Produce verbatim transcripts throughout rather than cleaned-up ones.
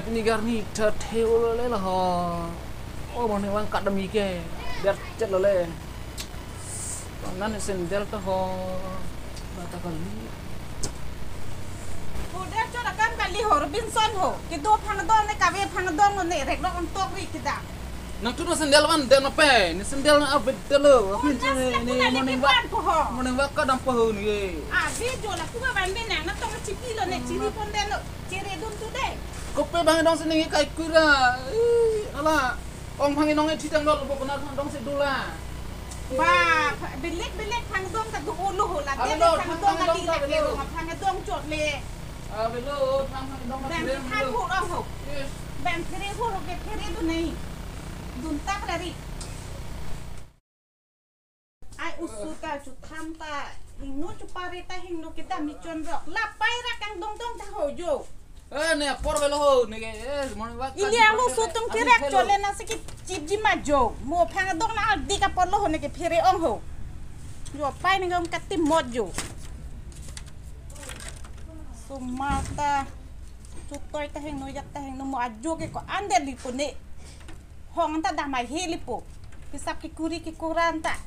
Pini garni tha theu le la ho. Oh, morning walk kadam ike. Der chet lo le. Nan sandal ta ho. Bata kali. Ho der chot akam kali ho, Robinson ho. Kedo phangdong ne, kave phangdong ne, rek rok ang tok ri kedam. Nangtum sandal van der nope. Ne sandal na abet lo. Apin. Unas ne, la ne kuna morning lagi walk. Van ko ho. Morning walk kadam po ho ne. Ah, video la kuma van be nang na tong chipi lo ne, chiri pon de lo. Chere dun tu de. Kopi bang dong sini kai kura. Ih, ala. Ong phang inong e thitang dol bo kona phang dong si dula. Ba, belek belek phangdong ta do olo ho la. Ave de lo, phangdong phang ta kali dong la ta ave kero lo. Ma phangdong chot le. Ave lo, phang phang dong ta. Bang kere phang lo. Ho rong ho. Yes. Bang kere ho rong ke kere do nei. Dun tak lari. Ai usu ta chu tham ta hingno chu pare ta hingno kita mi chon rok. La pai ra kangdong dong ta ho jo. Eh, ne apor velo ho, ne ke, eh, morning walk. Ili ka alu di sutung pare, kirek alu chole na si kechipji ma jo. Mo phangdong na aldi ka porlo ho ne ke phere ong ho. Jo pai ne ngam kati mot jo. Sumata. Chutoi ta hingno jak ta hingno mo ajo ke ko-an de lipo ne. Hong ta damai he lipo. Kisap kekuri kekuran ta.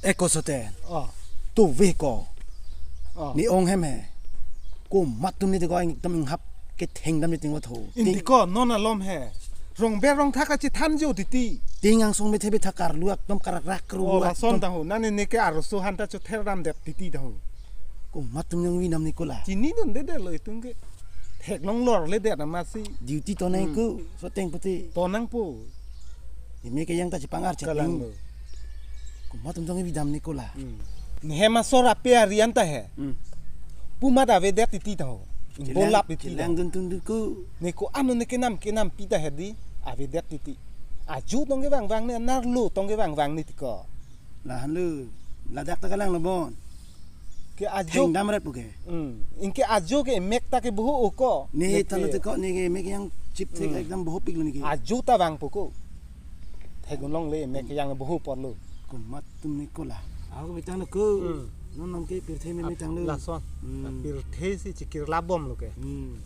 Eko sote. Oh. Tu ve ko. Oh. Ne ong hem he. Komat atum ne te ko ekdom inghap ketheng dam ne ting vat ho. Indi ko non alom he. Rong ber rong thak achethan jo titi. Ting angsong me thebe thak karlu ekdom karak rak kru. Oh, lason ekdom ta ho. Nane ne ke arso han ta chother dam det titi ta ho. Komat atum nangvi nam ne ko la. Chini dun de de lo itum ke. Theklong lor le det amatsi. Duty tonang. Hmm. Ko soteng pute. Tonang po. Ime ke yang ta chepang ar chepang. Kalang lo. Komat atum jong ividam ne ko la. Hmm. Ne hem asor ape arian ta he. Hmm. Pu mat avedet titi ta ho. Imbol lap titi ta. Chelang dun tung dun ko. Ne ko-an ne kenam kenampi ta he di. Avedet titi. Ajo tong kevang vang ne, anerlo tong kevang vang ne ti ko. Lahan lo. Ladak ta kalang lo bon. Ke ajo. Thengdam ret puke. Hmm. Inke ajo ke mek ta ke boho o ko. Ne. Mek talo ke. Te ko ne ke mek yang chip thek. Hmm. Ekdam boho pik lo ne ke. Ajo ta vang po ko. Thek un longle mek yang boho porlo. Komat atum ne ko la. Ako bitang lo ko. Hmm. Non non ke pirthe me. Ap-, mitang lo. Lason. Hmm. Pirthe si chikir labom lo ke. Hmm.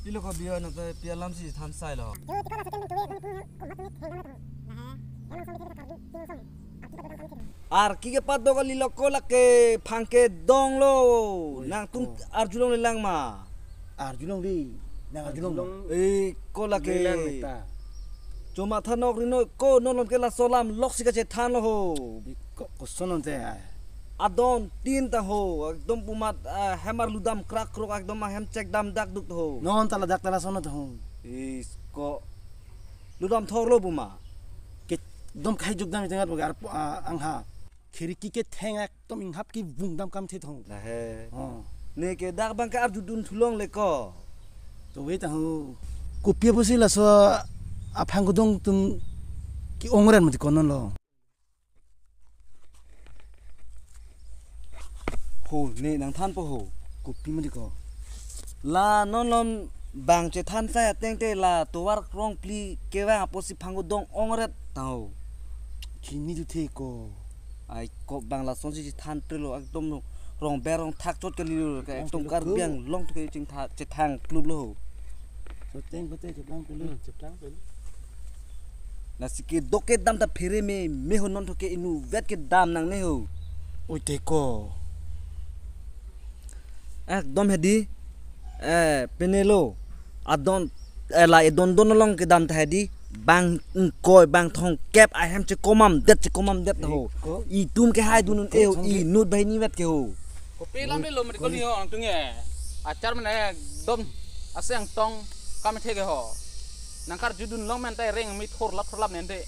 Ilo ko bio na pe pialam si than sai lo. Jo, tiko na second tu, komat atum ne thengdam lo. Nah, he. Yang langsung dikit kardu, ting langsung. Arki kepadok kali lo ko lake phang kedong lo. Oi, nangtum ko. Arjulong lelang ma. Arjulong di. Nang arjulong. Arjulong. Eh, ko lake. Lelang neta. Choma thanok rino ko non lom ke laso alam lok si kachethan lo ho. Ko, koson non te ai. Adon tin ta ho, ekdom pumat, ah, hem arlu dam krak krok, ekdom ahem chek dam dak duk ta ho. Non ta ladak ta lason ta ho. Is ko. Lu dam thor lo puma. Ke dom khai juk dam tengat bagar, ah, angha. Khiriki ketheng ekdom inghap kevung dam kam the thong. Nah he. Oh. Ne ke dak bang ke arju dun thulong le ko. To ve ta ho. Kopi pusi laso aphang kedong atum ke-ong ren mati ko non lo. Ho, ne nangthan po ho. Kopi mati ko. La non lom bang chethan sai ateng te la tovar krong phli kevang apotsi phang kedong ong ret ta ho. Chini tu the ko. Ai ko bang lason si chethan pre lo ekdom lo. Rong ber rong thak chot kali lo ka. Rong ekdom phli lo Karbi ko. Anglong tu ke chingtha-, chethang klub lo ho. Soteng pute cheplang pelu. Hmm, cheplang pelu. Lasi kedok kedam ta phere me, me ho non tho ke inutvet kedam nangne ho. Oi te ko. Ekdom he di. Eh, pine lo. Adon, eh, la edon don along kedam ta he di. Bang ingkoi, bang thongkep, ahem chekomam det, chekomam det ho. Iko. Itum ke hai dunun. Iko, eh ho, thongkep. Inut banghini vet ke ho. Kopi lam de lo mati ko ni ho, ang tung e. Achar mane ekdom aseng tong kam the ke ho. Nang karju dun long men ta reng mi thor lap thor lap nen de.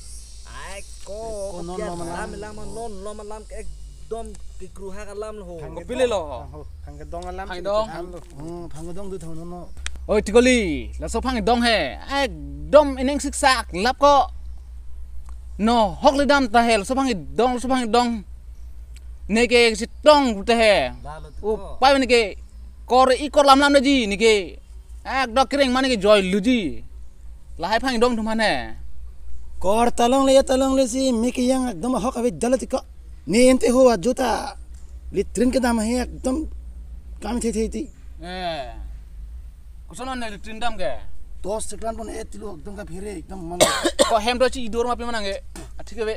Ai ko, ko non kopi lom alam. Alam lang ma non lom alam ke ekdom kekruhak alam lo ho. Phang. Kopi kedong le lo ho. Phang ho, phang kedong alam. Phang si kedong. Kedong lo. Hmm, phang kedong tu thang non lo. Oi, tiko li, laso phang kedong he. Ekdom ining siksak lap ko. No, hok le dam ta he, laso phang kedong, laso phang kedong. Ne ke si tong ta he. La lo tu ko. Upai ne ke kor i kor lam lam na ji ne ke. Ekdom kereng mane ke joi luji. Lahai phang dong thum han he. Kor talong le ya talong le si me ke yang ekdom ahok ave dala tiko. Ne ente ho ajo ta. Latrine kedam he ekdom kam the the ti. Eh. Koson ne latrine dam ke? Kos cheklan pon et tilo ekdom kaphere ekdom mala. Ko hem do chi idur ma pi manang ke. Athik ke be.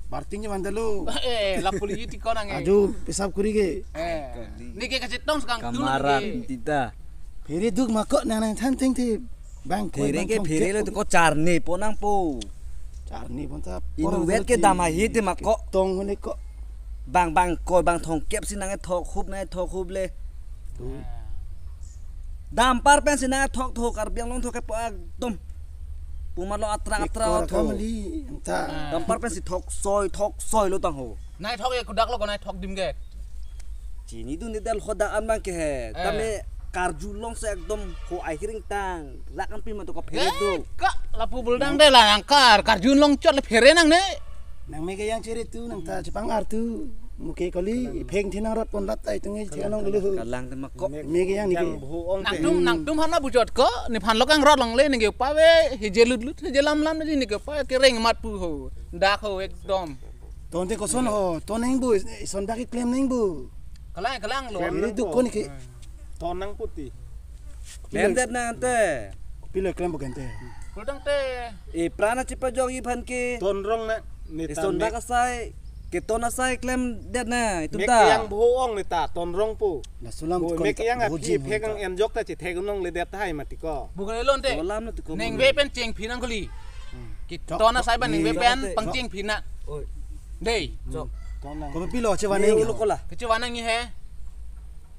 Barting je mandalo. Eh, lapuli iti ko nang ke. Aju pesap kuri ke. Eh. Neke kachetong sekang tu Kamaran neke. Tita. Phere duk ma ko nang nang than ting ti. Bang ko Phere bang ke thong phere kep lo ko. Ko charni po nangpo. Charni pon ta. Inu por vet ke ti. Dam ahi ti ma ko. Tong hone ko. Bang bang ko bang thong kep si nang thok hup nang thok hup le. Tu. Dampar pen si nang thok thok Karbi Anglong thok ke po ekdom. Puma lo atra atra Ekor thok. Kamali, anta. Dampar pen si thok soi thok soi lo tang ho. Nai thok ye kudak lo ko nai thok dim ke. Chini dun ni dal hoda an bang ke he. Eh. Tame karjulong se ekdom ho ahiring tang. Rak an pi ma to ko phere Eh, do. Ka lapu buldang de la nang kar karjulong chot le phere nang ne. Nang me ke yang chere tu nang ta chepang ar tu. Muke koli ipheng thinang rot pon lat tai tung e chenong dulu. Kalang te ma ko. Me ke yang ni ke. Yang bhu ong te. Nangtum nangtum hana bujot ko nephan lo kang rot longle neke pa ve heje lut lut heje lam lam neke pa kereng mat pu ho. Dak ho ekdom. Ton te koson ho, ton neng bu, son dak klem neng bu. Kalang kalang lo. Klem Ini nang duk ko. Ko ni ke. Ton nang puti. Klem det nang te. Pilo klem bukan te. Kudang te. E prana chepa jok iphan ke. Ton rong na. Ni E ta son mek. Dak asai. Ke ton asai klem det na. Itum Mek ta. Yang bhu ong ni ta ton rong pu. Na sulam Bo kon mek ta yang bhu api jin phek hon ang ta. Enjok ta chethek nong le det hai mati ko. Bukan elon te. Bolam na ti ko Neng bolam. Ve pen cheng phinang kuli. Hmm. Ki Chok, ton chok. Asai ban neng ve Ni pen chok. Pang cheng phina. Oi. Dei. Chok. Ton nang. Ko pilo chewa Ni neng. Ulo kola. Ke chewa nang he.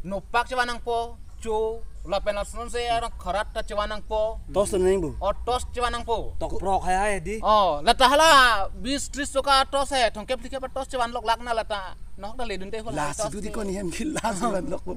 Nopak chewa nang po. Cho lapen lason se arang kharat ta chewa nang po. Tos nang bu. O tos chewa nang po. Tok prok hai hai di. O lata hala bis tris toka tos he thongkep likep tos chewan lok lak na lata. Nok da le dun te ho La la tos situ di ni. Kon hem ki la sa ban lok bu.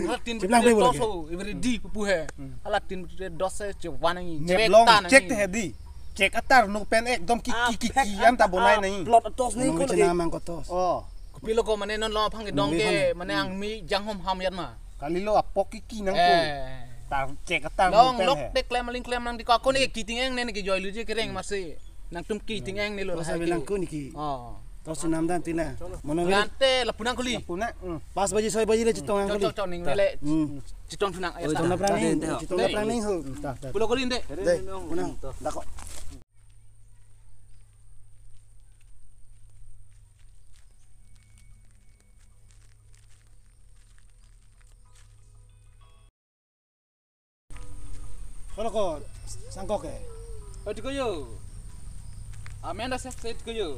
Hala tin Cheplang pe bu tos lagi. Ho every di pu he. Hmm. Hala tin dos se chewa nang ni. Nep Chek long ta nang chek ni. Te di. Chek atar nuk pen ekdom ki Ah, ki ki pek ki an ta bonai ah, nang. Plot tos ni Nang ko chenam lagi. Mang ko tos. O. Kopilo ko mane non lo aphang ke dong Nang ke, bang. Mane ang mi jang hom ham yat ma. Kalilo apok ki ki nang ko. Eh. Tang chek atang Long hotel lok he. Te klem aling klem nang di ko ko ni kiting eng ne ke joi lu je kereng masi. Nangtum kiting eng ne lo Tos hai abe ke. Lang ko ni ki. Oh. Tos nam dan tila. Mono Lante lapu nang kuli. Puna. Hmm. Pas baji soi baji le chitong ang Chok kuli. Chok chok ning le. Hmm. Chitong thunang Oi, ayat. Chitong ta, na prang ta, ning. Ta, ta. Chitong na prang ning ho. Ta, ta. Pulo kuli inde. Dei, puna. Dako. Holo ko sangkok ke. Oi, diko yo. Amen da sek sek diko yo.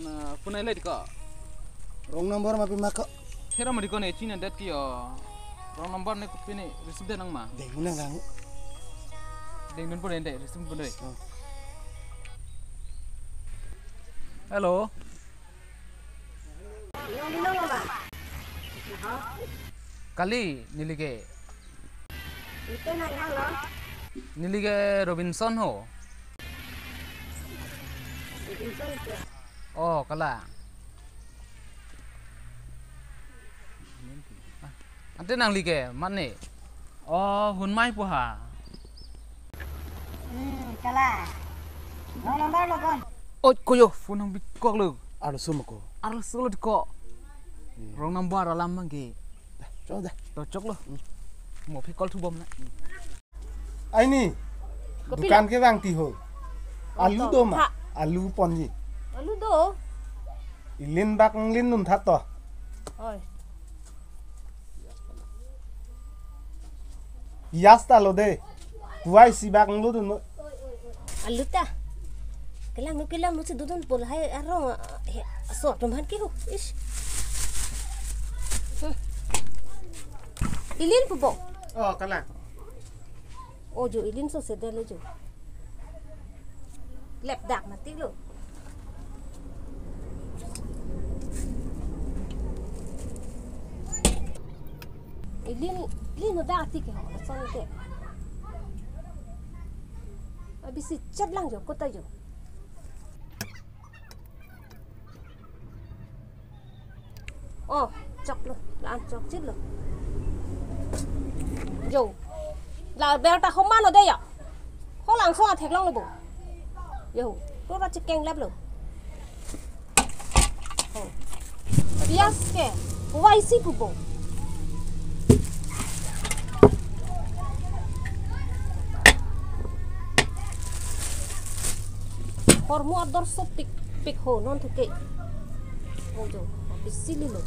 Na, punai le diko. Wrong number ma pi ma ko. Thera ma diko ne china det ki yo. Wrong number ne kopi ne receive det nang ma. Dei, unang gang. Dei nun pun dei, receive pun dei. Oh. Hello. Kali, neli ke. Neli ke Robinson ho. Oh, kala. Ante nangli ke, mane. Oh, hun mai pu ha. Hmm, kala. Wrong number lo kon. Oi, koyo, phone hang bikok lo. Arloso ma ko. Arloso lo diko. Hmm. Wrong number alam mangge. Chok da. To chok lo. Hmm. Mo phi call thu bom na. Aini. Kopi dukan lo? Ke bang ti ho. Oh, alu to. Do ma. Ha. Alu ponji. Alu do. Ilin bak nglin num that to. Oi. Yas ta lo de. Puai si bak nglu dun mo. Alu ta. Kelang nu kelang nu si dudun pol hai arong, eh, so tum han ki hu. Ish. Hmm. Ilin pu bo. Oh, kelang. Oh, jo ilin so se de le jo. Lep dak mati lo. Ilin, ilin no dak ti ke ho, son ke. Abi si chap lang jo, kota jo. Oh, chok lo, la-an chok chip lo. Jo. La bel ta homan lo de ya. Ho lang so a thek long lo bo. Yo, to ra chekeng lap lo. Oh. Pias ke, wai si pu bo. Hormu ador sopik pik ho non thuke. Ho jo, bisi lilo.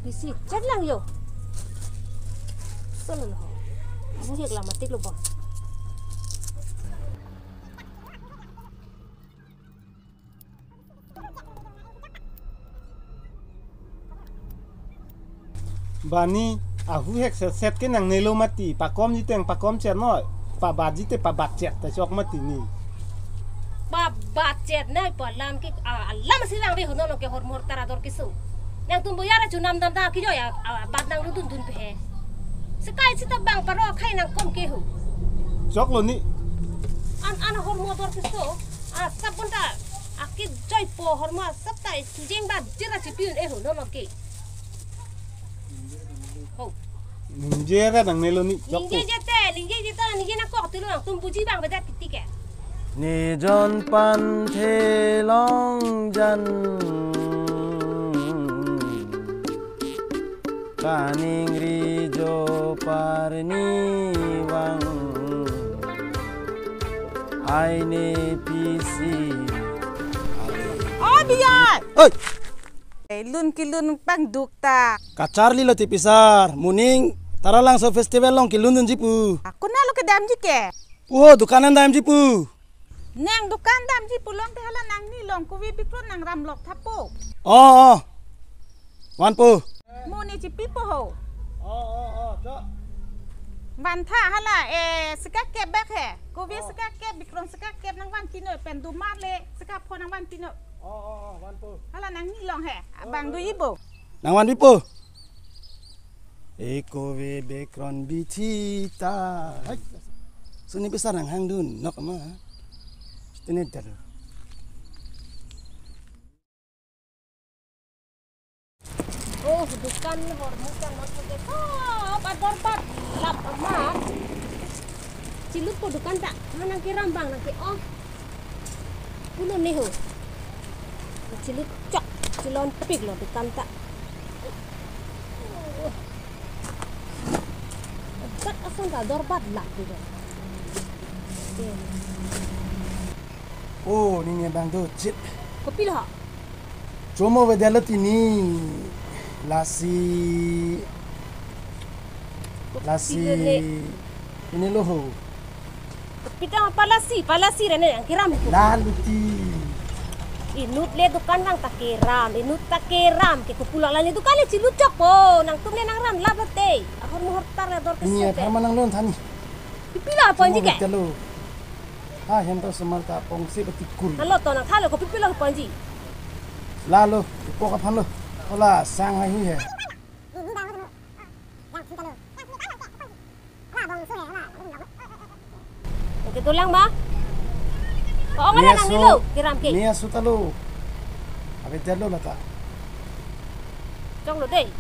Bisi chet lang jo. Solo lo. Amu hek lama tik lo bon. Bani ahu hek set set ke nangnelo mati, pakomji te nangpakom chet noi, pabatji te pabat chet ta chok mati ni. Pabat chet noi, pa alam ke, ah, alam si lang ve ho non ke hormu hortar ador keso. Nangtum boyar chunam dam ta kejoi, ah, ah, bat nanglutdun dun pe he. Sekai sita bang paro khai nangkom ke ho. Choklo ni. An an hormu ador keso. Ah, asap pon ta. Akejoi po hormu asap ta chujeng ba jera chipi un-e ho non ke. Ho. Ningje ra nangnelo ni, chok. Ningje jete, ningje jete, ningje nangkok tulo nangtum puji bang bedat kiti ke. Nijon panthe long jan. Kaningri jo parni vang. Aine pisi. Oh, biya. Oi. Eh, lun kelun pangduk ta. Kacharlilo ti pisar, moning Taralangso festival along kelundunji pu. Ako nalo kedamji ke? Pu ho, dukan an damji pu. Nang dukan damji pu long te hala nangni long kove bikron nangram lok tha po. Oh, oh. Van po. Mo ne chipi po ho. Oh, oh, oh, cho. Van tha hala, eh, sika kep bak he. Kove sika kep, bikron sika kep nangvan kino pen dumar le, sika pho nangvan kino. Oh, oh, oh, van po. Hala nangni long he, abang do ibo. Nangvan pipo. Eko ve bekron bithi ta. Hai. Suni pisar nanghangdun nok ma. Sitene dar. Oh, dukan hormu kan hormu ke. Oh, ador bat lap amat. Chilut po dukan ta. Mana nangkeram bang nangke-ong. Pulo neho. Chilut chok, chilon pik lo dukan ta. Bat ason ta ador bat lap di do. Oh, nini abang do chit. Kopilo? Chomo vedetlo tini. Lasi. Lasi. Kopilo le? Ini lo ho. Pitang palasi, palasi rene nangkeram ko. Lalu ti. Inut le dukan nang ta keram, inut ta keram ke kopilo la ne dukan le chilut chok po, nangtum le nangram lap lote. Ahormu hortar ador ke. Ini sete. Pharma nanglon thani. Kopilo ponji ke? Lo. Ha, hem to semar ta pongsi pati kur. Halo to nangthalo kopilo ponji. Lalo, ipo kaphan lo. Hola, sang hai hui he. Oke, tulang ba. Ko-ong re nangnilo, keram ke. Nia su talo. Abe talo lata. Choklo dei.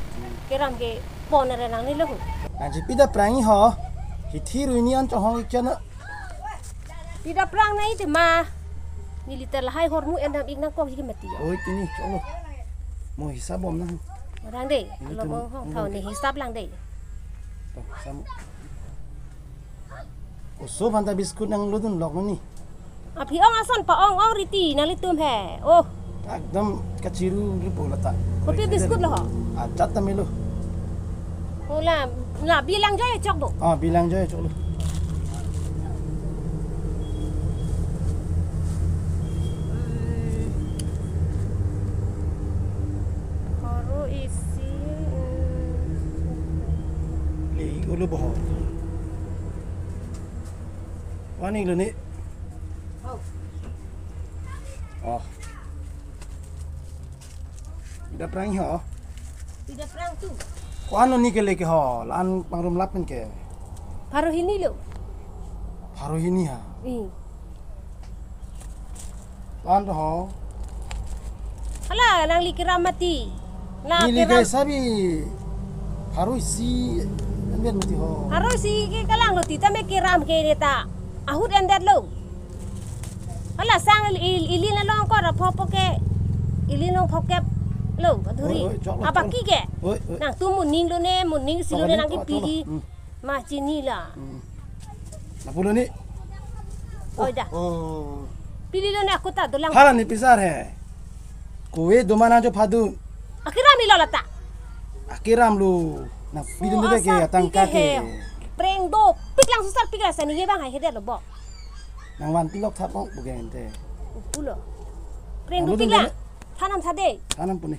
Keram ke pon re nangnilo. Nangji pi daprang ho. Hithi ruini an chohong ikchana. Pi daprang nai te ma. Neli ta lahai hormu endam ik nangkokji ke mati. Oi, tini choklo. Mo hisab bom na. Lang dei. Ini lo tu mo hong nang thau ni hisab lang dei. To, sam. Oso aphan ta biscuit nanglutdun lok nani. Aphi ong ason pa-ong ong riti nanglitum he. Oh. Ekdom kachiru ripo lata. Kopi biscuit lo ho? Ajat ta melo. Oh, la, la bilang joy chok bo. Ah, bilang joy chok lo. Horo isi. Le, ulo boho. Wani lo ni. Oh. Pi daprang ho. Pi daprang tu. Ko-an lo ni kele ke ho, la-an pangrum lap pen ke. Pharo hini lo. Pharo hini ha. I. La-an to ho. Hala, nangli keram mati. Na neli keram. Ke sabi pharo isi anvet mati ho. Pharo isi ke kalang lo ti tame keram ke ne ta. Ahut endetlo. Hala sang il-, il-, ilin along ko ra phopo ke. Ilin along phokep. Lo, adhuri. Oi, oi, chok lo, chok lo. Abaki ke? Oi, oi. Nangtum moning lone, moning si lone, nang kepili. Chok lo. Hmm. Ma chini la. Hmm. Lapu lo ni. Oi, dah. Oh. Pili lone, aku ta dolang. Hala ni pisar he. Kove do ma nangchopha dun. Akiram ilo lata. Akiram lo. Nang pidun de ke, atangka ke. Preng dopik lang, susarpik lang, sani ye bang hai hedet lo bo. Nang vanpi lok tha pong bugen te. Pulo. Preng dopik lang. Thanam tha de. Thanam puni.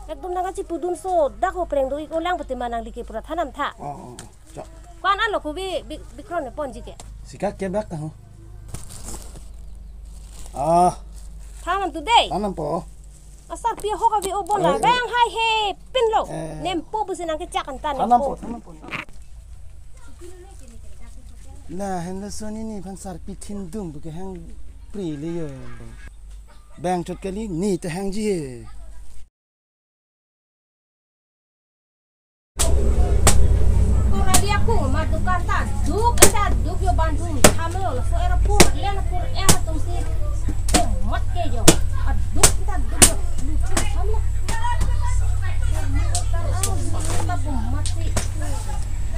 Ekdom nang kachipu dunso dak ho, preng do-ik olang pute ma nangli ke pura thanam tha. Oh, oh, oh. Chok. Ko-an lo ko bi, bi, bikron ne ponji ke. Sika ke bak ta ho. Ah. Thanam tu de. Thanam po. Asarpi ho ka bi o bon la. Oi, oi. Bang hai he pin lo. Eh. Nempo pusi nang kechak anta nempo. Thanam po, thanam po. La, hen la soni ni phan sarpi thindung pu ke hang pri le yo. Bang chot kali ni ta hangji he. Ko radi aku ma dukan ta duk, enta duk yo Bandung. Thamlo, laso airport, le na pur er atum si. Ko mat ke yo. Aduk ta duk yo. Lucu thamlo. Ko mat si.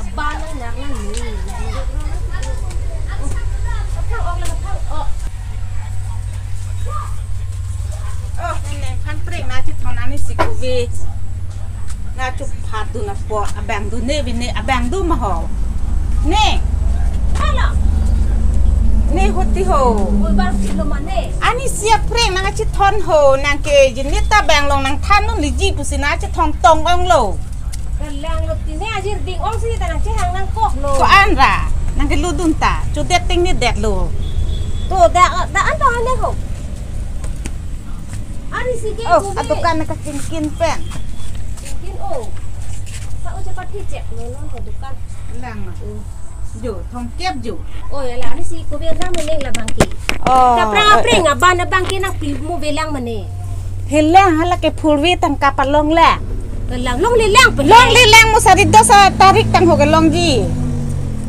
Abang na nar na ni. Oh, neng phan preng nangchethon ani si kove. Nangchopha dun apot, abang dun ne bine, abang dun ma ho. Ne. Hala. Ne hoti ho. Oi, bar kilo mane. Ani si apreng nangchethon ho, nang ke jinita bang long nangthan non liji pusi nangchethon tong ong lo. Kelang lo tine ajir ding ong si ta nangchehang nangkok lo. Ko-an ra, nang kelu dun ta, chodet ting ni det lo. To da, da an tong ane ho. Ari si ke. Oh, kove. Adukan na kachingkin pen. Chingkin o. Sa o chepat kechek lo non ko dukan. Lang ma. Hmm. Jo, thomkep jo. Oh, ya la, ari si kove ram neng la bangke. Oh, ta prang, oh, apreng, oh. Aban abangke nangpi mo velang mane. Helang hala ke phurvi tangka palong la. Kelang longle lang pe. Longle lang mo sari dos tarik tang ho ke longji.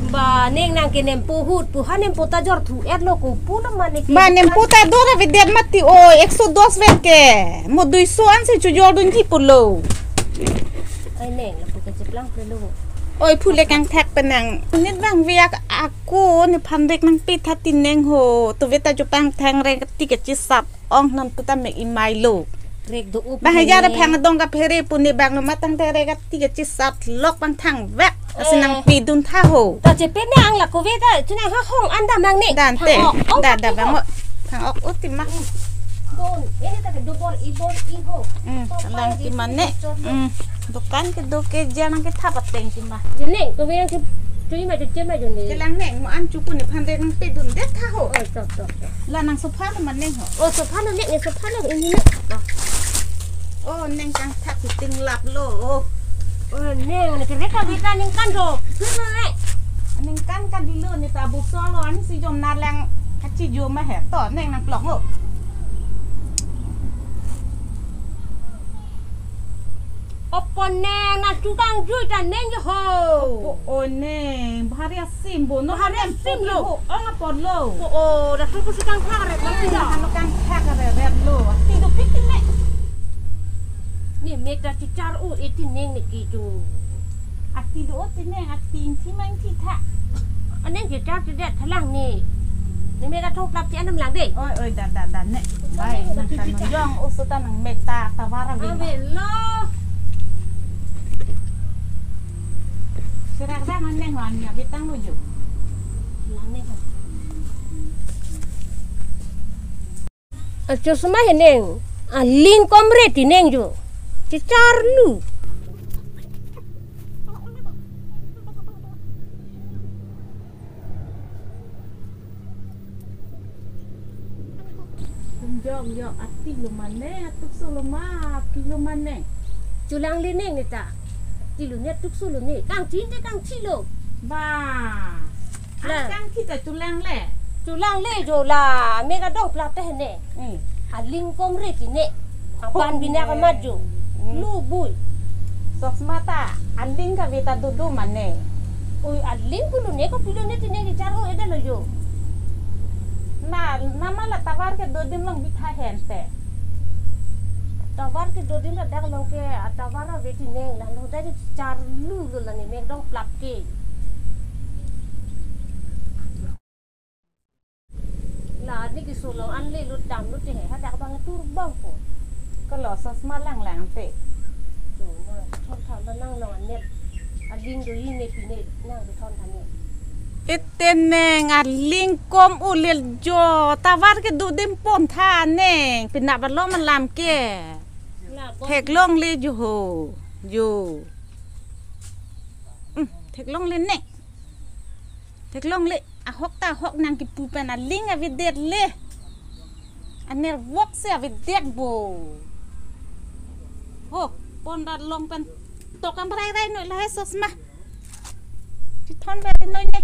Ba neng nang ke nempo ahut pu ha nempo ta jor thu et lo ko pu na mane ke. Ba nempo ta dor avedet mati o ekso dos vet ke. Mo duiso an si chojor dunji pulo. Ai neng lapu kecheplang pulo. Oi, phule kangthak penang. Nit bang viak ako ne phan rek nangpi tha tineng ho. Tu veta chupang thang rek ti kechisap ong nam tu ta me imai lo. Rek do up. Bang hajar ne. Phang dong ka phere pu ne bang lo matang te rek ti kechisap lok bang thang vek. Asi nangpi dun tha ho. Ta chepe nang la kove ta chunang ha hong anda mang ne. Dan te. Thang ok, ok, da, da ok, bang ok. Mo. Thang ok uti ma. Don, ini ta ke dobor ibor iho. Hmm, to kelang pang ti di mane. Chot lo. Hmm, dukan kedo ke jang nang kethap ateng ti ma. Jeneng, kove nang ke tui ma, tui ma jone. Kelang neng, mo an chupu ne phan rek nangpi dun det tha ho. Oh, to, to, to. La nang sofa lo mane ho. Oh, sofa lo ne, ne sofa lo ini ne. Oh, neng kangthak ting lap lo. Oh. Oh, neng, ne kereta veta neng kan do. Kir lo ne. Neng kan kan di lo ne ta bu so lo, ani si jom nar lang kachi jom ma he to, neng nang plong lo. Opo neng, nang tukang jui ta neng ho. Opo o neng, bahari asim bo, no bahari asim lo. Ong apor lo. Opo o, da tu pusi kangthak re, kangthak re, re lo. Ati do pik ti me. Ni me ta chichar o, iti neng ne ki jo. Ati do o ti neng, ati ingti ma ingti tha. Aneng chichar ti det thalang ni. Ni me ka thong plap ti anam lang de. Oi, oi, da, da, da, ne. Bai, nang kan jong, o suta nang me ta, ta vara vin. Ave lo. Serak da nang neng wan ya, bitang lo jo. Lang ne. Acho suma he neng, aling komre ti neng jo. Chichar lu. Kunjong yo ati lo mane, atuk so lo ma, ati lo mane. Chulang le neng ne ta. Ati lo ne atuk so lo ne. Kangchin te kangchi lo. Ba. La. An kangthi ta chulang le. Chulang le jo la, me ka dong plat te ne. Hmm. Aling komre ti ne. Aban bina ka mat jo. Hmm. Lu bui. Sosma ta, aling ka veta dudu mane. Ui, aling kulu ne ko pilo ne ti ne di char ho eda lo jo. Na, nama la tovar ke do dim long bitha hen te. Tovar kedo adim ta dak along ke, ah, tovar ave ti neng, lahenlo dai charlu lo la ne mek dong plap ke. La ne keso along an le lut damlo te he, hadak abang tur bang po. Kalo sosma lang lang te. To, nang thon thon nang long anet. Aling do-i ne pine nang kethon thane. Ete neng, aling kom ulil jo, tovar kedo adim pon tha neng, penap along malam ke. La bon. Theklongle jo ho, jo. Hmm, theklongle neng. Theklongle, ahok ta ahok nang kipu pen aling avedet le. Anervok si avedet bo. Ho, pon rat long pen tok am rai rai noi lahai sosma. Chethon rai noi ne.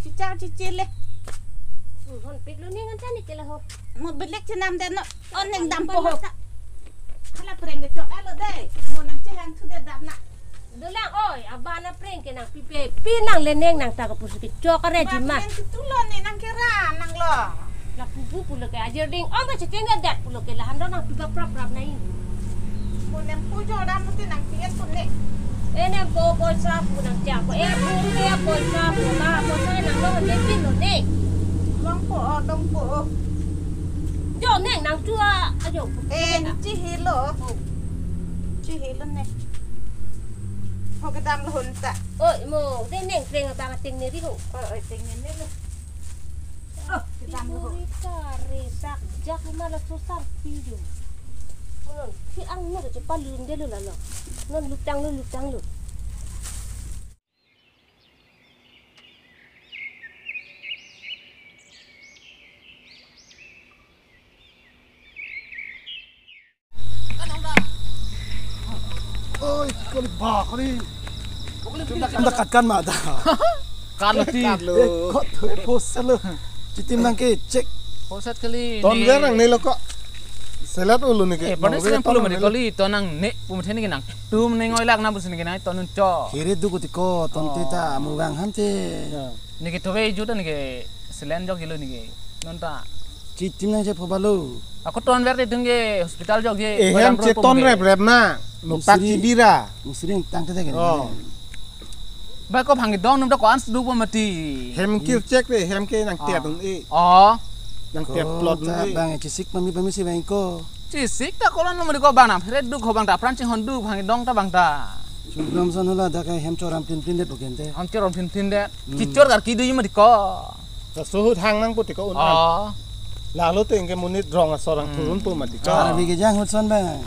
Chichar chichile. Hon pik lo ne ngan tani ke la ho. Mo belek chenam den no. On neng dampo ho. Hala preng kechok alo dei. Mo nang chelang thu de dam na. Dolang oi, abang na preng ke nang pipe, pinang le neng nang ta kapusi kechok are jima. Nang ketu lo ne nang kera nang lo. La pupu pulo ke ajir ding, oh ma cheteng adat pulo ke lahan do nang pipa prap prap nai. Mo nem pu jo dam muti nang pingen pun ne. Eh, nem po poisa pu nang jam po, eh, pu ke poisa pu ma poisa nang lo ne pin lo ne. Long po, oh, long po, oh. Jo neng nang chua, ajo. Eh, ni chi hilo. Oh. Chi hilo ne. Ho kedam lo hon ta. Oi, mo, de neng preng abang ateng ne ri ho. Oi, oi, teng ne ne lo. Oh, kedam lo ho. Ipuri ta re sak jak ma la so sar pi jo. Unon, si ang no ke palun de lo la lo. Non lutang lo, lutang lo. Oi, kali ba, kali. Anda kat kan ma da. Kan lo ti. Kan lo. Eh, kot, eh, pos lo. Chitim nang ke cek. Poset kali. Ton ne. Ver nang ne lo ko. Selat ulu ne ke. Eh, pada nang selat ver pulo ton mari ne lo. Kali, ton nang ne, pumathe ne ke nang. Tum ne ngoi lak na pusi ne ke nang, ton nun cho. Kiri du ko ti ko, ton te ta, oh, mu gang han te. Ya. Ne ke thove juta ne ke selen jok jilo ne ke. Non ta. Chitim nang che pho balo. Ako ton ver te tung ke hospital jok je. Eh, hem che ton rep rep na. Noktak chibira. Musring tang te ke. Oh. Ba ko bhang dong num ta ko ans du po mati. Hem kir cek re, hem ke nang tiat dong e. Oh. Nang tiat plot dong e. Bang chisik pami pami si bang ko. Chisik ta kolon lo mati ko bang na. Phere du ko bang ta pran chinghon du bhang dong ta bang ta. Chugrom son hola da kai hem choram pin pin det bukan te. Ham choram pin pin det. Hmm. Kichor kar kidu mati ko. Ta suhut hang nang puti ko un an. Oh. Lalo te ingke monit rong asor ang thurun po mati ko. Arve kejang hut son bang.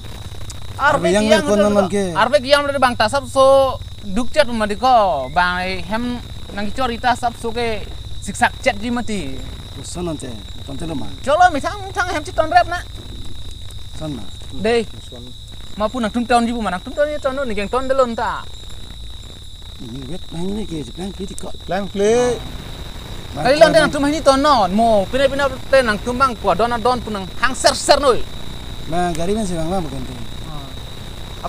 Arve kejang hut son bang. Arve kejang hut bang ta sap so duk chet mati ko. Bang hem nang kichor ita sap so ke siksak chet ji mati. Son non te, ton te lo ma. Cholo mi thang thang hem chiton rep na. Son ma. Dei. Ma pu nang tum ton ji pu ma nang tum ton ji ton lo ne keng ton de lo ta. Ini wet main ni ke, plang pli ti ko. Plang pli. Kali long te nang tum hini ton non, mo, pine pine te nang tum bang kua don adon pu nang hang ser ser noi. Ma gari men si bang bang bukan tu.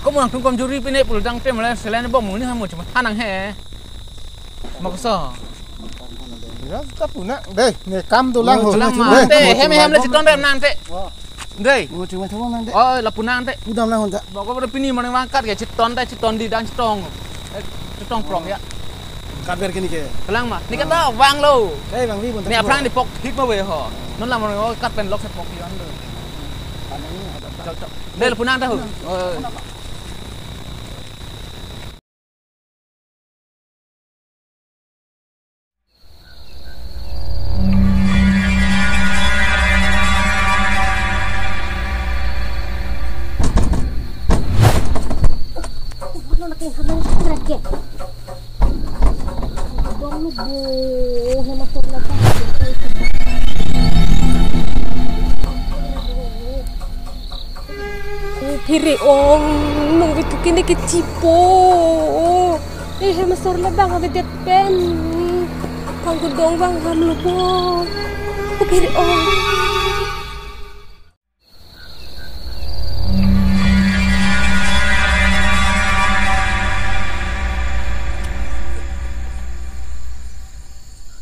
Ako mo nang tum kom juri pine pul dang te mala selen bom mo ni han mo cuma hanang he. Makso. Ya, ta pu na. Dei, ne kam dolang ho. Dolang ma. Dei, te, hem hem le chiton rem nang te. Dei. Mo chuma thong nang de. Oh, lapu nang te. Pudam nang honda. Bok ko pini morning walk kat ke chiton te chiton di dang chitong. Eh, chitong prong ya. Kat ver ke ni ke. Kelang ma. Ni kata vang lo. Kai vang vi bon. Ni aphrang ni pok hik ma ve ho. Non la morning walk kat pen lok se pok yon lo. Chok chok. Dei lapu nang ta ho. Oh. O phere ong, nung itu kini kechipo. Eh, hem asor labang avedet pen. Pangkudong bang ham lo bo. O phere ong.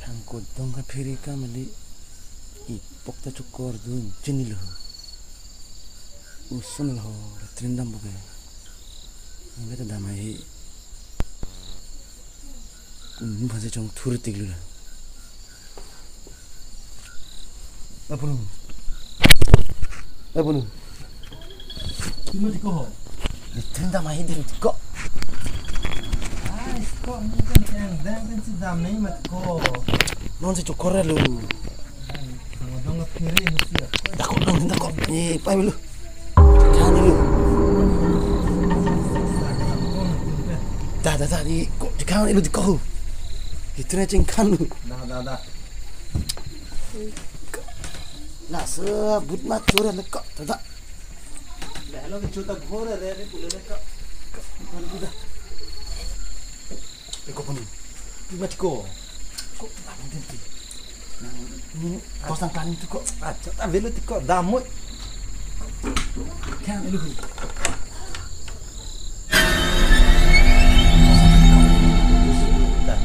Pangkudong ka phere ka mali. Ipok ta chukor dun chinilo. Usun lo, latrine dampo ke. Nang beta damai he. Kun phase chongthur tiklo la. Apunu. Apunu. Pima tiko ho? Latrine damai he diri tiko. Ai, tiko, mungkin yang dang kan si damai mat ko. Non si chokor lo. Dako dong, dako. Ni pai belu. Kan lu. Da, da, da, ni ko kan lu diko. Itu na chingkan lu. Da, da, da. Na sebut ma chora le ko. Da, da. Dah lo ke chuta bhore re re pule le ko. Kan lu da. Eko pun. Ima tiko. Ko, abang tenti. Nang, ni, kos nang planning tiko. Ah, chot, avelo tiko, damoi. Kan, elu. Dah.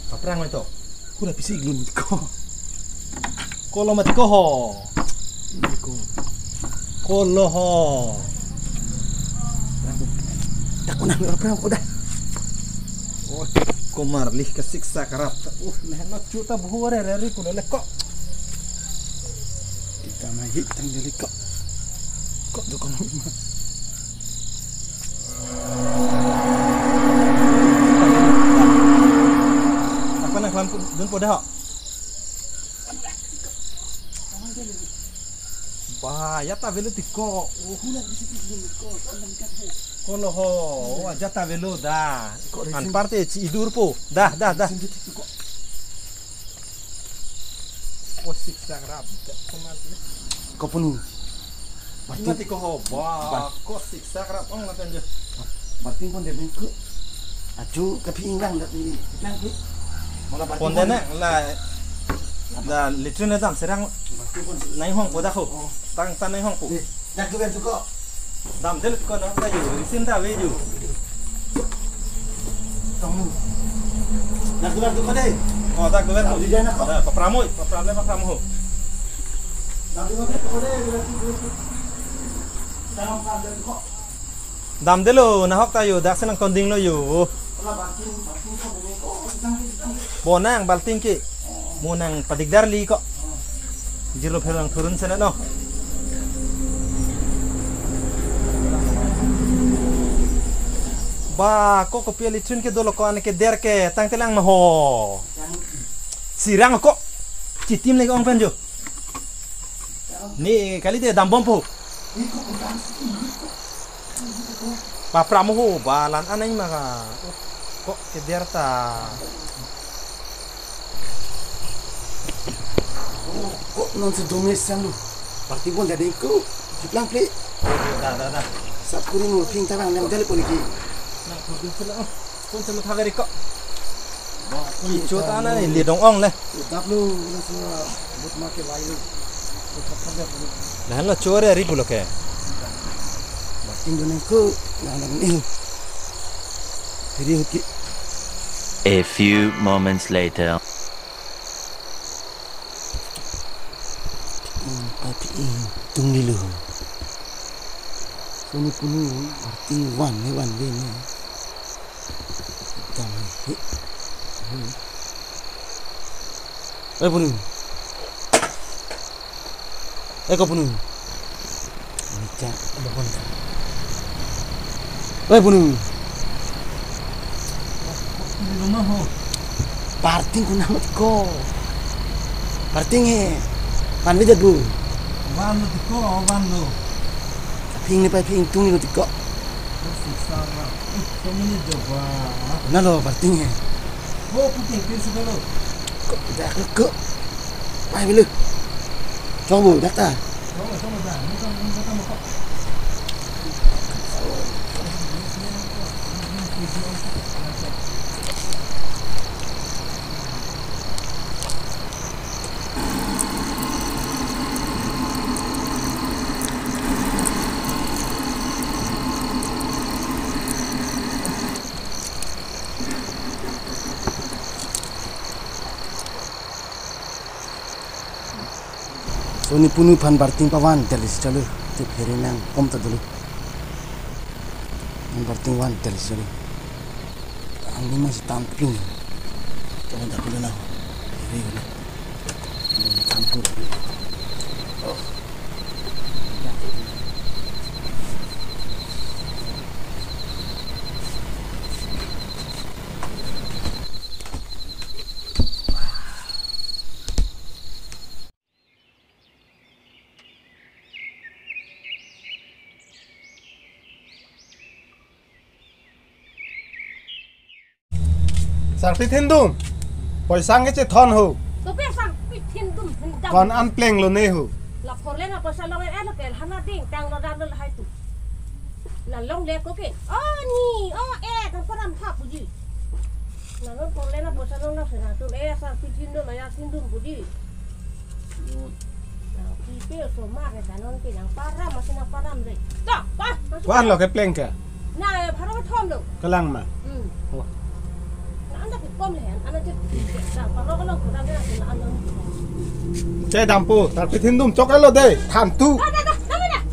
Paprang itu. Hura pisi iglun tiko. Kolo mat ko ho. Ko. Kolo ho. Tak pernah ngeloprang ko dah. Oh, ko marli ke siksa karap. Uh, mehlo chuta bhore re ri pulo le ko. Kita mai hit tang jali ko. Ko do ko ma. Apa nang kelam dun po dah? Ba, ajat avelo tiko. Kolo ho, oh, ajat avelo da. Anparte chi idur po. Dah, dah, dah. Oh, siksa karap. Ko punu. Ima tiko ho, ba, ko siksa karap ong lapen jo. Barting pon de bengku. Achu kapi inglang dak ni. Inglang pi. Mala barting pon de na, la, la latrine dam serang. Barting pon. Nai hong po dak ho. Oh. Tang ta nai hong po. Eh, dak tu kan tu ko. Damdelo ko na ta yo, risin ta ve yo. Tong. Dak tu kan tu ko de. Oh, dak tu kan. Dak tu kan ko. Dah, papramoi, papramoi, papramo. Dak tu kan tu ko de, dak tu kan tu. Damdelo, nahok ta yo, dak senang tonding lo yo. Bonang balting ke. Mo nang padik darli ko. Jirlo pherang thurun sena no. Ba, ko kopi latrine ke dolo ko ane ke der ke tangtelang ma ho. Sirang ko. Chitim le ong pen jo. Ni kali de dambom po. Papramo ho ba lan anai ma ka. Ko keder ta. Ko non si dome sang lu. Barting pon jadi ko. Chiplang ple. Da, da, da. Sap kuri mur ping tabang nem telepon ki. Na kuri sila. Pon sama thaver ko. Ki chot ana ni li dong ong le. Dap lu na sa but ma ke vai lu. Ko thap thap dap lu. Lahen lo chore ari pulo ke. Barting dun ko na na ni. Phiri hut ki. A few moments later. Hmm, api tung di lu. Soni punu barting van ne van ve ne. Dam he. Oi punu. Oi ko punu. Ini cak ada pun. Oi punu. Barting kuna mat ko. Barting he. Van ve jat bu. Van lo tiko, van lo. Ping ni pai ping tung ni lo tiko. Terus sara. Uh, kami ni coba. Na lo barting he. Oh, puting pin sudah lo. Ko dak ko. Pai belu. Chong bu dak ta. Chong, chong dah. Ni chong, ni chong mo ko. Toni punu aphan barting pavan tel isi chalo. Tip heri nang kom ta dulu. Nang barting van tel isi chalo. Angni masih tamping. Kawan tak dulu na. Heri dulu. Dulu tampung. Oh. Sarpi thindum. Poisa nge chethon ho. Kopi sarpi thindum, thindum. Kon an plenglo ne ho. La phorlen apoisa long-e lo ke, hana ding tanglo damlo lahai tu. La longle ko ke. Oh ni, oh eh, kan koram ha puji. La non phorlen apoisa long lo sena tu, eh, sarpi thindum, la ya thindum puji. Nang kipi osomar ke danon ke nang param, masih nang param dei. Dah, pas, masuk. Kuan lo kepleng ke? Nah, ya, baru thom lo. Kelang ma? Hmm. Oh. Nah, anda kikom le, anda cek, cek, dah, baru kalau kurang dia, nah, anda. Che dampo, sarpi thindum choklo dei, than tu. Dah, dah, dah, dah, dah.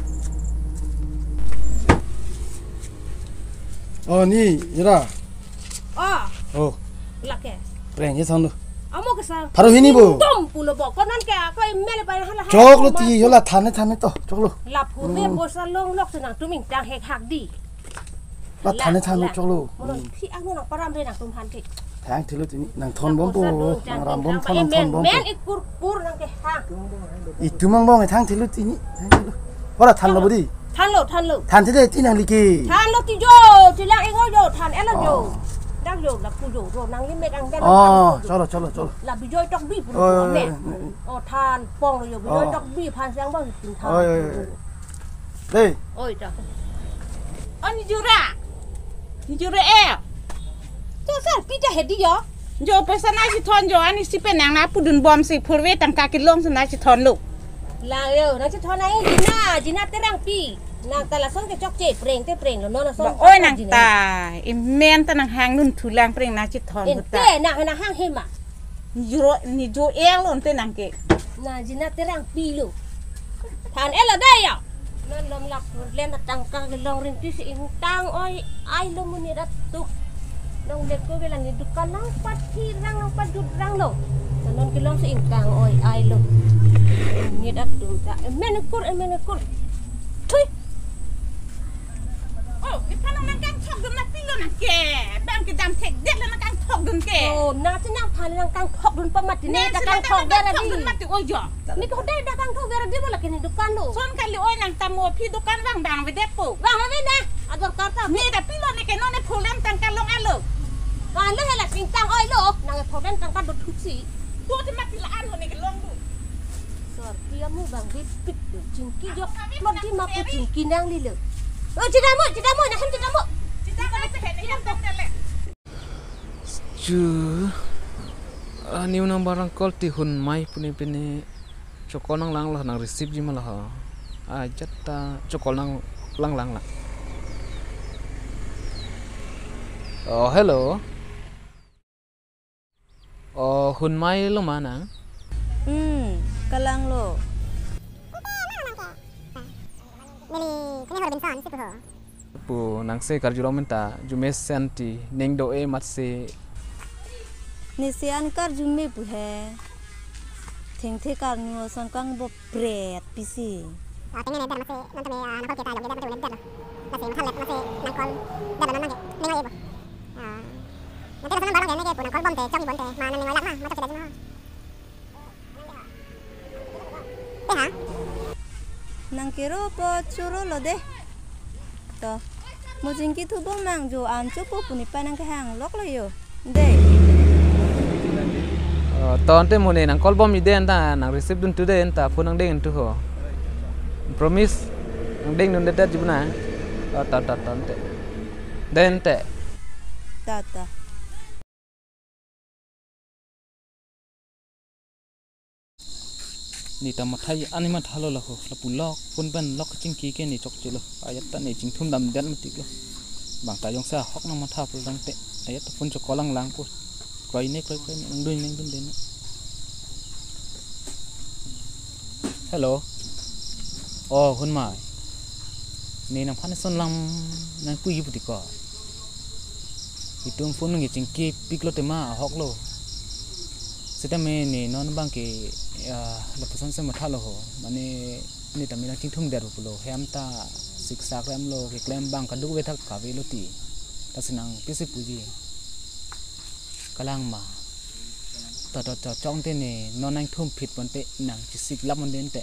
Oh, ni, ira. Oh. Oh. Lake. Pleng chethon lo. Amo ke sa. Pharo hini bo. Dom pulo bo. Konan ke ako email pa hala. Choklo ti, yo la thane thane to. Choklo. La phurve. Hmm. Poisa long lok se nangtum ingtang hek hak dei. La thane thane choklo. Mono, hmm, phi ang nang param dei nangtum han ke. Thang thilo tini. Nang thon bom po. Nang ram bom thon, nang thon bom po. Men ikur kur nang ke ha. Itum angbong thang thilo tini. Thang thilo. Ora thanlo bo dei. Thanlo, thanlo. Than thilo ti nang liki. Thanlo ti jo, ti lang ingo jo, than-et lo jo. Oh. Dak jo, la pu jo, jo, nang limit ang den. Oh, than jo. Cholo, cholo, cholo. La bijoi tok bi pu. Oh, men. Oh, than pong lo jo, bijoi tok bi, phan siang bang tin than. Oh, oh, oh. Dei. Oi, dak. Oh, ni jura. Ni jura eh. Jo, sarpi ta hedi jo. Jo, poisa nangchethon jo, ani si pen nang nangpudun bom si phurve tangka kelong si nangchethon lo. La yo, nangchethon nang jina, jina Terangpi. Nang ta lason ke chokche, preng te preng lo, non lason. Ba, oi, chokche nang jina. Ta, imen ta nang hang nun thulang preng nangchethon. Ente ta. Nang, nang hang hema. Ni jo, ni jo-et lo ente nang ke. Nang jina Terangpi lo. Than-et lo dei jo. Non lom lap len tangka kelong rinti si ingtang oi-ai lo monit atum. Longle ko ke la ne dukan nangpathirang nangpadutrang lo. Non kelong si ingtang oi-ai lo. Monit atum ta. Emen kur, emen kur. Thui. Oh, ni phan nangkangthokdun na pilo nang ke. Bang kedam thekdet la nangkangthokdun ke. Oh, nang si nang phan nangkangthokdun pa mati ne, nang si nang kangthok nangkangthokdun dei. Mati oi jo. Ni ko dei dak kangthok dei bola ke ne dukan lo. Son kali oi nang ta mo phi dukan vang bang avedet po. Vang avedet na. Ador karta. Ne ta pilo ne ke non ne phurlen tangka long-et lo. Vang lo hela sing tang oi lo. Nang phurlen tangka do thuksi. Tu te mati la-an lo ne kelong tu. Sarpi amu bang bipik tu. Chingki jok. Mati ma pu chingki nang lilo. Oh, chidamo, chidamo, nang hem chidamo. Chidamo, chidamo. Chu, ah, new number nang call ti Hunmai pune pine chokol nanglang lo, nang receive ji ma lo ho. Ajat ta chokol nanglang lang lang. Oh, hello. Oh, Hunmai lo ma nang? Hmm, kalang lo. Neli, kene Robinson si pu ho. Pu nang se karjulong menta, arjume sen ti, ning do-e mat se. Ne se an karjume pu he. Thengthe karnu ason kang bo pret pisi. Ah, tengene der mat se, non teme, ah, nangkol kita long, kita mat se, der lo. Mat se, mat se, mat se, nangkol, der lo non nang ke, ning o-e bo. Ah. Nang ke lason number nang ke, nang ke pu nangkol bom te, chong bom te, ma nang ning o-e lak ma, ma chok kita ji ma. Te ha? Nang kero po choro lo dei. To. Mo chingki thu bom nang jo an chopo puni pa nang kehang lok lo jo. Dei. Oh, to ante mo ne nang call bom ide anta nang receive dun tu dei anta phone nang deng tu ho. Promise nang deng dun det det ji pu na. Oh, to to to ante. Dei ante. To to. Ne ta matha, ani matha lo laho, lapu lok, phone pen lok kachingki ke ne chokche lo, ajat ta ne chingthum dam det matik lo. Bang ta jongsi ahok nang matha pu tangte, ajat ta phone chokol lang lang pu. Kroi ne, kroi, kroi ne, nang dun, nang dun den. Hello. Oh, Hunmai. Ne nangphan eson alam nangpuji pu ti ko. Itum phone nangchingki piklo tema ahoklo. Setame ne non abangke, ah, lapuson si mathalo ho. Mane ne tame nangchingthumdet pulo. Hem ta siksak remlo, keklem abang kadokave thak kavelo ti. Lasi nang pisi puji. Kalang ma. To to to chokche te ne non nangthumphit ponte nangchesik lap ponte te.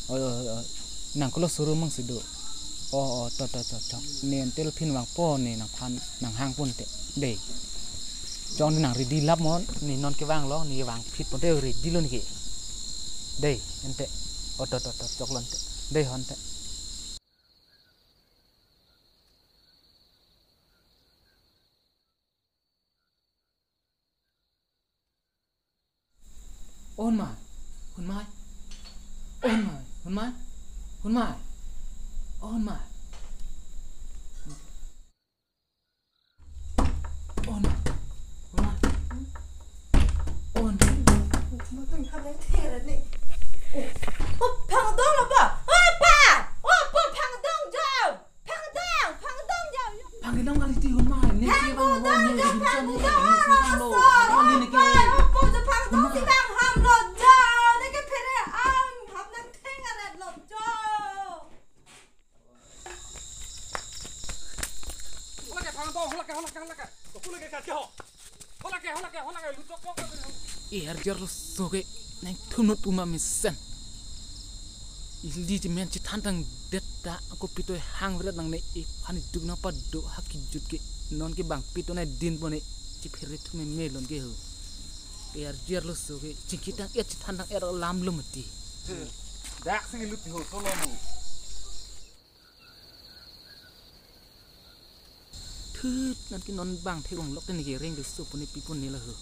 O, o, o, nang kolo suru mang si do. O, o, to to to chok. Ne antel phin vangpo ne nangphan nanghang ponte. Dei. Chokche te nang ready lap mo ne non kevanglo ne vangphit ponte ready lo ne ke. Dei, ante. O to to to choklo ante. Dei ho ante. Hunmai. Hunmai. Hunmai. Hunmai. Hunmai. Hunmai. Hunmai. Hunmai. Hunmai. Oh, Phangdong lo ba? Oh, pa! Oh, pa, Phangdong jo! Phangdong, Phangdong jo! Phangdong kali ti Hunmai, ne si bang Phangdong jo, Phangdong, Phangdong, Phangdong, Phangdong, Phangdong, Phangdong, Phangdong, Phangdong, Phangdong, Phangdong, Phangdong, Phangdong, ne ke phere am, hap nang theng arat lo jo. Hala ke, Phangdong, hala ke, hala ke, hala ke. Kopu lake kat ke ho. Hala ke, hala ke, hala ke, luchok kok. E, arjar lo so ke, nangthumnot puma mesen. Ili chemen chethan tangdet ta, ako pito hang vret nangne, e, hani duk nangpado ha kejut ke, non ke bang pito nangdin pone, chephere thume melon ke ho. E, arjar lo so ke, chingki tang-et chethan tang-et alam lo mati. Dak sing lut ho, solo mo. Thut, non ke non bang theklonglok te ne ke reng ke so pone pi pone la ho.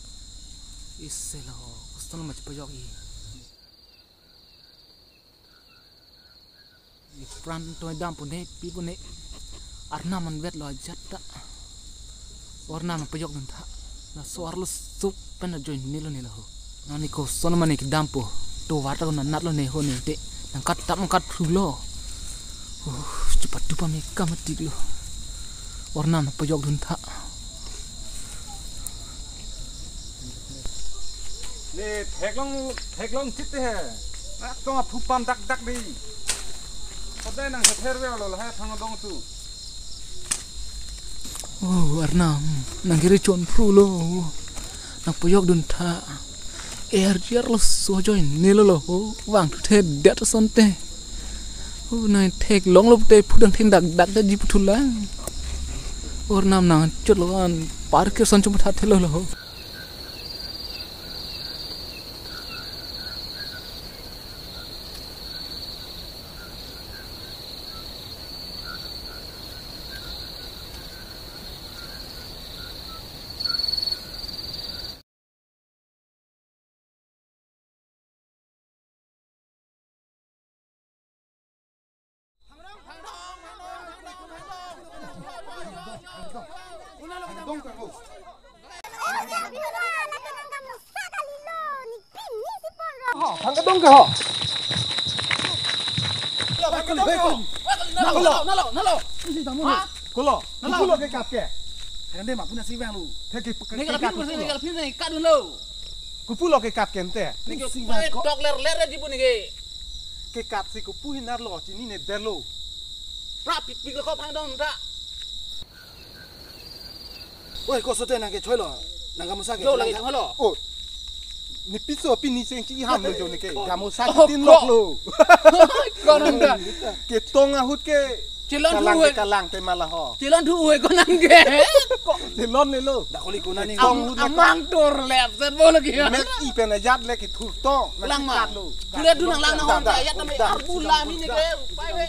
Isi la ho, kosonlo ma chepajok-i. Ipran toidam pone pi pone. Arnam anvet lo ajat ta. Arnam pajokdun tha. Laso arlo sup pen ajoine lo ne la ho. Nani kosonlo ma ne kedampo. Tovar ta nang natlo ne ho ne te. Nangkat tap nangkat phrulo. Oh, chepatu pame kamatik lo. Arnam pajokdun tha. Ne theklong, theklong chit te he. Nak tong aphu pam dak dak di. Kodai nang se ther ve lo la he Phangdong tu. Oh, Arnam, nang kiri chon phrulo. Nang pajokdun tha. E, arjar lo so ajoine lo la ho. Vangthuthedet asonte. Oh, nang theklonglo te phu dang theng dak dak te ji puthu lang. Arnam nang chotlo an par ke son chum tha thelo lo ho. Phangdong ke ho. Nalo, nalo, nalo. Kulo. Nalo. Kulo ke kap ke. Ande ma puna sivang lo. Thek ke Ne ke la pin ke kap pin, ne ke la pin ne kadun lo. Kupulo ke kap ke ante. Ne ke Sing pai bang ko. Dok ler ler ji pu ne ke. Ke kap si kupu hinar lo chinine det lo. Pra pik pik lo ko Phangdong ta. Oi, ko sote nang ke choilo. Nang gamosa ke. Jo lagi nang choilo. Oh. Ne piso pini seng chi ham lo jo ne ke. Gamosa Oh, tin ko. Lok lo. Ko nang ta. Ketong ahut ke. Chelon thu Kalang ke we. Kalang te ma la ho. Chelon thu we ko nang ke. Chelon le lo. Dak holi ko nani. Am-, amang tur lep set bo lagi ya. Met i pen ajat le kethur to. Lang ma. Kule du nang lang na hon ta ya tame arbula mi ne ke. Pai we.